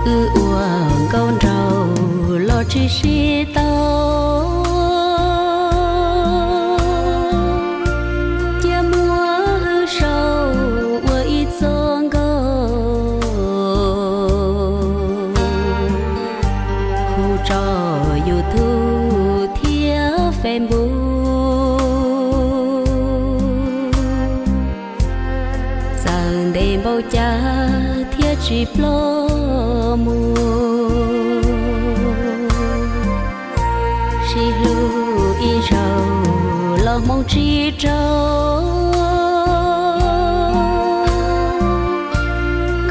Wb ua nkauj nraug los tsis sib tau, cia muab wb sau ua ib txoj nkauj, hu tso YouTube thiab Facebook. Txawm ntev npaum cas thiab tsis ploj mus, sib hlub ib zaug los hmoov tsis rau.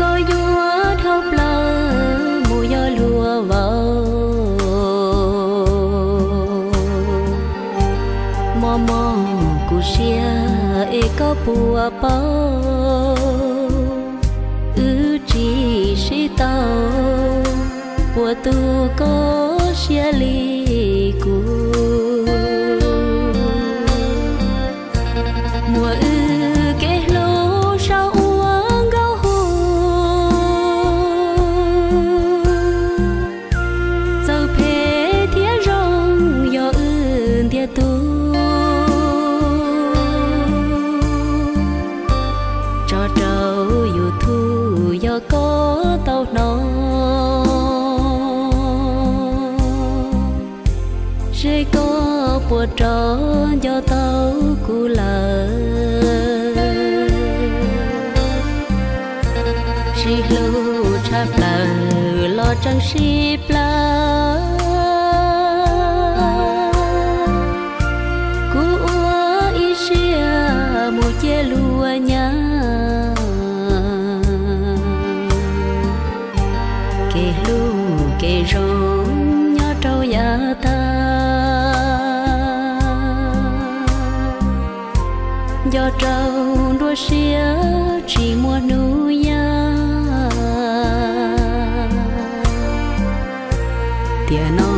Koj yuav dhau plaws mus yog luag vauv, mob mob kuv siab es koj puas paub. Wb tsis sib tau, puas tu koj siab li kuv. Muab wb kev hlub sau ua nkauj hu, txawm phem thiab zoo yog wb ntiag tug, tso rau YouTube yog koj tau hnov. Seb koj puas rov nco tau kuv lawm. Sib hlub tshaj plaws los tseem sib plawv, kuv ua ib siab mus cia luag nyab. Kev hlub kev zoo nyob rau yav tag, nco rau nruab siab tsis muaj hnub yaj. Tiam no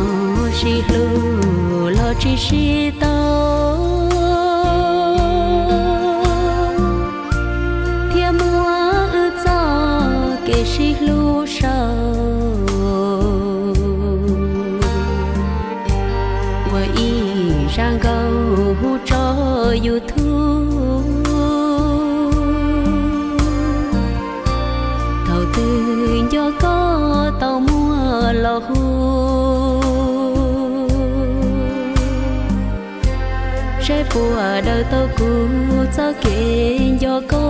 sib hlub los tsis sib tau, thiab muab wb txoj kev sib hlub sau ua ib zaj nkauj hu tso YouTube. Thaum twg nco koj tau muab los hu, seb puas daws tau kuv txoj kev nco koj.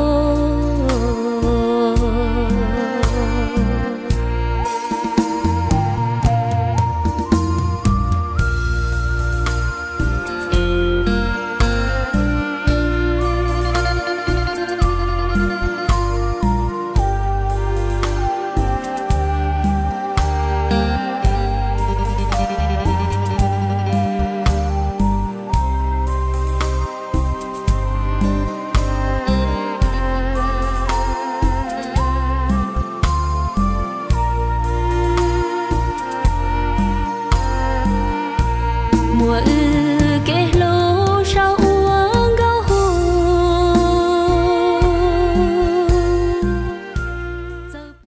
Muab wb